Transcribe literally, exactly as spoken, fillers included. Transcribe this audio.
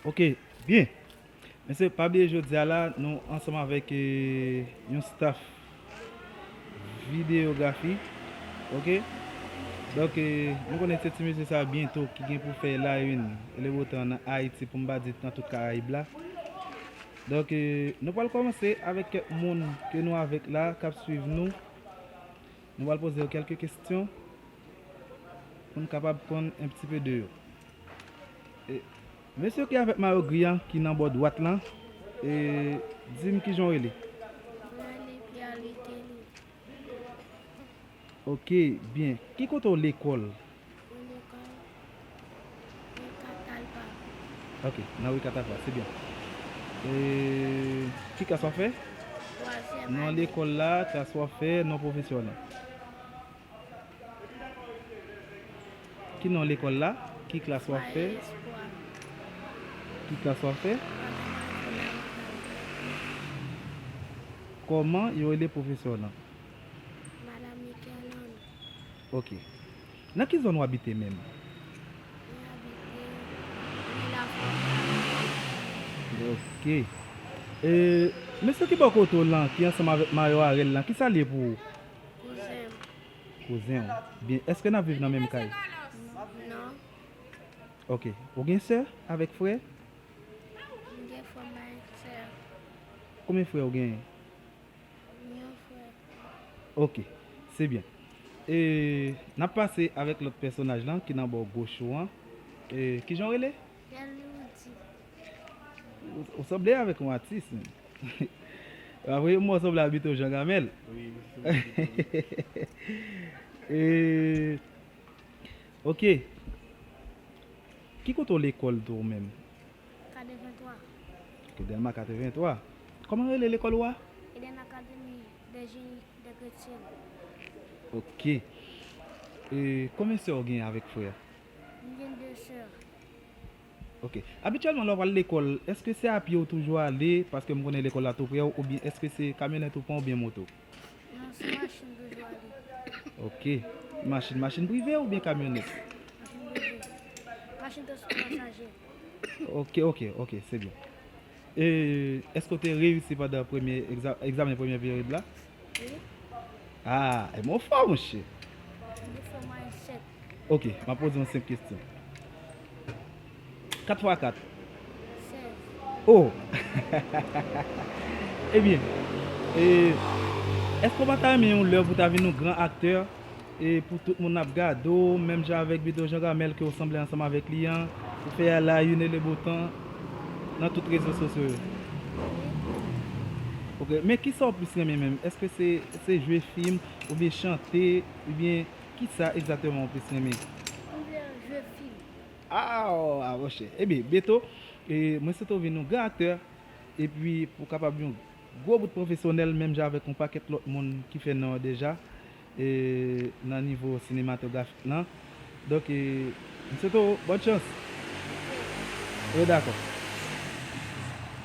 Ok, byen. Mesye, pa bliye jodi a la, nou ansanm avèk, eh, yon staff videyografi. Ok? Donk, eh, nou konnen se ti mesye sa byento ki gen pou fè la une e le beau temps nan Ayiti, pou m pa di nan tout Karayib la. Donk, eh, nou pral kòmanse avèk kèk moun ke nou avèk la, k ap swiv nou. Nou pral poze yo kèlke kesyon pou n kapab konn un petit peu de yo. E, mesye ki avèk mayo gri an, ki nan bò dwat lan, e, di m kijan w rele? Mwen rele Pierre Louis Kelly. Ok, byen. Ki kote w lekòl? Mwen lekòl Rika Talpa. Ok, nan Rika Talpa, se byen. E, ki klas w ap fè? Twazyèm ane. Non lekòl la, klas w ap fè, non pwofesè w lan. Ki non lekòl la? Ki klas w ap fè? Fwaye Espwa. Ki klas w ap fè? Twazyèm ane fondamantal. Kòman yo rele pwofesè w lan? Madanm Mikelonn. Ok. Nan ki zòn w abite menm? Mwen abite Vilafranca. Ok. E, mesye ki bò kote w lan, ki ansanm avèk mayo a rèl lan, kisa l ye pou ou? Kouzen m. Kouzen w. Byen, èske n ap viv nan menm kay? Non. Ok. Ou gen sè avèk frè? M gen frè m pa gen sè. Konbyen frè ou genyen? M gen yon frè. Ok, se byen. E, n ap pase avèk lòt pèsonaj lan ki nan bò goch ou an. E, kijan w rele? Pierre Louis Rudy. Ou, ou sanble avèk yon atis, menm. Apre, mwen sanble a Bito Jean Gamel. Wi, wi, wi. E, ok. Ki kote w lekòl tou ou menm? Katreventwa. Ke Dèlma katreventwa. Kòman rele lekòl ou a? Eden Academy des Génies des Chrétiens. Ok. E konbyen sè w gen avèk frè? M gen de sè. Ok. Abityèlman, lè w pral lekòl, èske se a pye w toujou ale, paske m konnen lekòl la tou prè w, oubyen èske se kamyonèt ou pran oubyen moto? Non, se machin toujou ale. Ok. Machin, machin prive oubyen kamyonèt? Machin prive. Machin transpò pasaje. Ok, ok, ok, se byen. E, èske w te reyisi pandan premye egza-, egzamen premye peryòd la? Wi. Ah, e mwen fò, monchè. M te fè mwayèn sèt. Ok, m ap poze yon senp kesyon. Kat fwa kat? Sèz. Oh! Ebyen, e, èske w pa ta renmen yon lè pou w ta vin yon gran aktè? E pou tout moun ap gade w, menm jan avèk Bito Jean Gamel ke w sanble ansanm avèk li an, ou fè a la une et le beau temps nan tout rezo sosyo yo. Ok, men kisa w plis renmen menm? Èske se, se jwe fim, oubyen chante, oubyen kisa egzakteman w plis renmen? M renmen jwe fim. Ah, oh, ah, monchè. Ebyen, Beto, e, mwen swete w vin yon gran aktè, epi pou w kapab yon gwo bout pwofesyonèl, menm jan avèk yon pakèt lòt moun ki fè non yo deja, e, nan nivo sinematografik lan. Donk, e, m swete w bòn chans. Wi, dakò.